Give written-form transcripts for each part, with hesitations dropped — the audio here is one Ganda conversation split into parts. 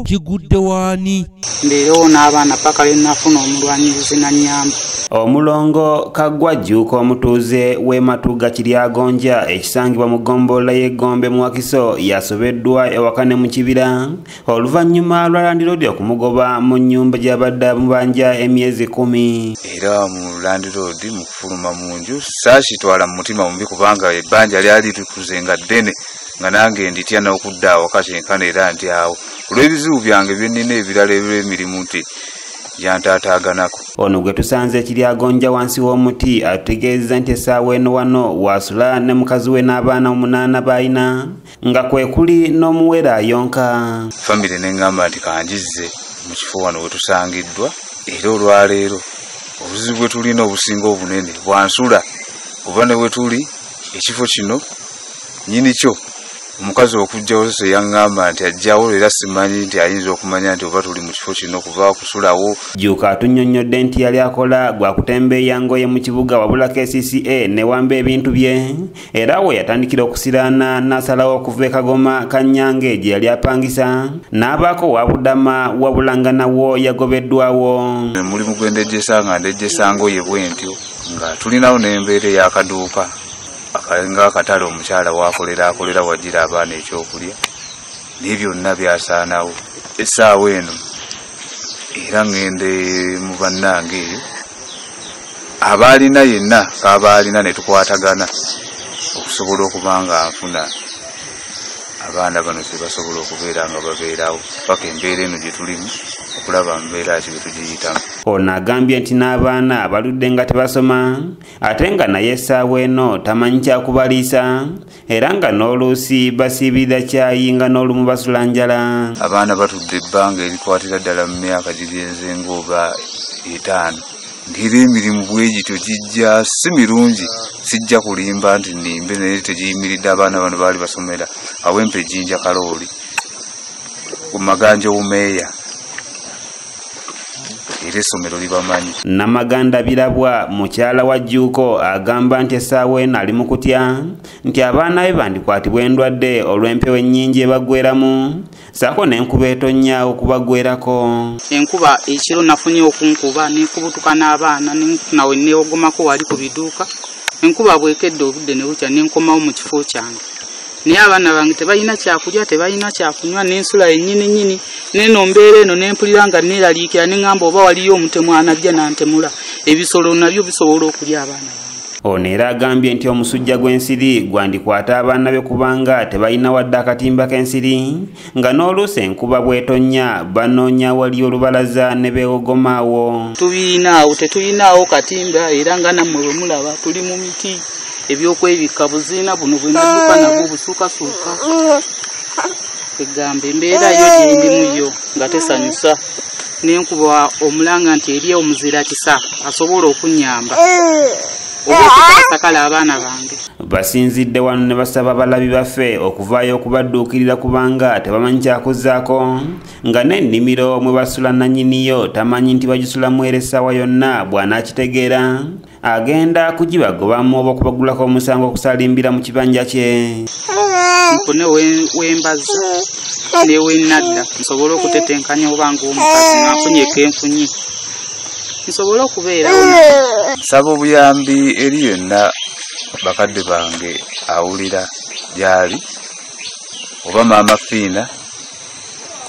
Kigudde waani? Mbeerewo n'abaana paka lwe nafuna omulwanirizi n'annyamba. Omulongo Kaggwa Jjuuko omutuuze w'e Matugga Kiryagonja ekisangibwa mu ggombolola y'e Gombe mu Wakiso yasobeddwa ewaka ne mu kibira oluvannyuma lwa landiroodi okumugoba mu nnyumba gy'abadde amubanja emyezi 10. Era mu landiroodi mu kufuluma mu nju saakitwala mu mutima mubi kubanga ebbanja lyali likuze nga ddene nga nange nditya n'okudda awaka kyenkana era nti awo olw'ebizibu byange bye nnina ebirala eby'emirimu nti yantaataaganako. Ono gwe tusanze Kiryagonja wansi w'omuti atutegeezezza nti essaawa eno wano wasula ne mukazi we n'abaana 8 b'alina nga kwe kuli n'omuwere ayonka. Famire ne ŋŋamba nti kanjizze mu kifo wano we tusangiddwa era olwaleero obuzibu bwe tulina obusinga obunene bwansula kuba ne we tuli ekifo kino nnyini kyo omukazi okujjawo se yaŋŋamba nti ajjawo era simanyi nti ayinza okumanya nti oba tuli mu kifo kino kuva kusulawo. Jjuuko atunnyonnyodde nti yali akola gwa kutembeeya ngoye mu kibuga wabula KCCA ne wamba ebintu bye era we yatandikira okusiraana n'asalawo okuva e Kagoma Kannyange gye yali apangisa n'abaako wabudama wabula nga nawo yagobeddwawo. Omulimu gwe ndejjesa nga ndejjesa ngoye bwe ntyo nga tulinawo n'embeera ey'akaduuka nga akatale omukyala wakolera akolera wagira abaana ekyokulya naye byonna byasaanawo. Essaawa eno era ŋŋende mu bannange eyo abaalina yenna k'abaalina ne tukwatagana okusobola okuba nga nfuna abaana bano kye basobola okubeera nga babeerawo paka embeera eno gye tulimu okulaba mbeera ki bwe tugiyitamu. Ono agambye nti n'abaana baludde nga tebasoma ate nga naye essaawa eno tamanyi kyakubaliisa era nga n'oluusi basiibirira kyayi nga n'olumu basula njala. Abaana batudde ebbanga erikwatira ddala mu myaka gigenze ng'oba 5 ng'era emirimu bwe gityo gijja si mirungi, sijja kulimba nti nnimbe naye tegiyimiridde. Abaana bano baali basomera Awempe Jjinja Kalooli ku Maganja Wumeeya era essomero libamanyi. Namaganda Birabwa mukyala wa Jjuuko agamba nti essaawa eno ali mu kutya nti abaana be bandikwatibwa endwadde olw'empewo ennyingi ebaggweramu ssaako n'enkuba etonnya okubaggwerako. Enkuba ekiro nafunye okunkuba nenkubutuka n'abaana nawe neewogomako wali ku biduuka. Enkuba bw'ekedde obudde ne bukya ne nkomawo mu kifo kyange naye abaana bange tebalina kyakulya tebalina kyakunywa n'ensula yennyini nnyini n'eno mbeera eno ne mpulira nga neeraliikira ne ŋŋamba oba waliyo omutemu anajja n'antemula ebisolo nabyo bisobola okulya abaana bange. Ono era agambye nti omusujja gw'ensiri gwandikwata abaana be kubanga tebalina wadde akatimba k'ensiri nga n'oluusi enkuba bw'etonnya banoonya wali olubalaza ne beewogomaawo. Tubirinaawo tetulinaawo katimba era nga nammwe bwe mulaba tuli mu miti ebyokwebikka buziina buno bwe nadduka nabwo busuukasuuka. Egamba embeera yo gyendimu yo nga tesanyusa n'enkuba omulanga nti eri omuzira kisa asobola okunnyamba oba okutaasa kale abaana bange. Basinzidde wano ne basaba abalabi baffe okuvaayo okubadduukirira kubanga tebamanyi kyakuzzaako nga n'ennimiro mwe basula nannyiniyo tamanyi nti bagisulamu era essaawa yonna bw'anaakitegeera agenda kugibagobamu oba okubagulako omusango okusalimbira mu kibanja kye. Nfune wembaza ne wennadda nsobole okutetenkanya oba ng'omukazi nga nfunye kenfunye nsobole okubeerawo. Nsaba obuyambi eri yenna bakadde bange awulira gy'ali oba maama Fiina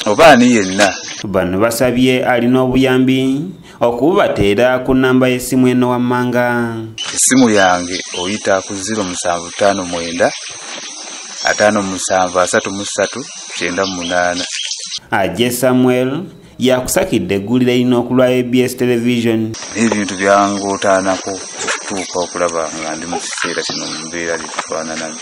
oba ani yenna. Bano basabye alina obuyambi okubateera ku nnamba y'essimu eno wammanga. Essimu yange oyita ku 0759 57 33 98. Aje Samuel yakusakidde eggulire lino okulwa ABS Television. N'ebintu byangootaanako okutuuka okulaba nga ndi mu kiseera kino mu mbeera gye tufaananamu.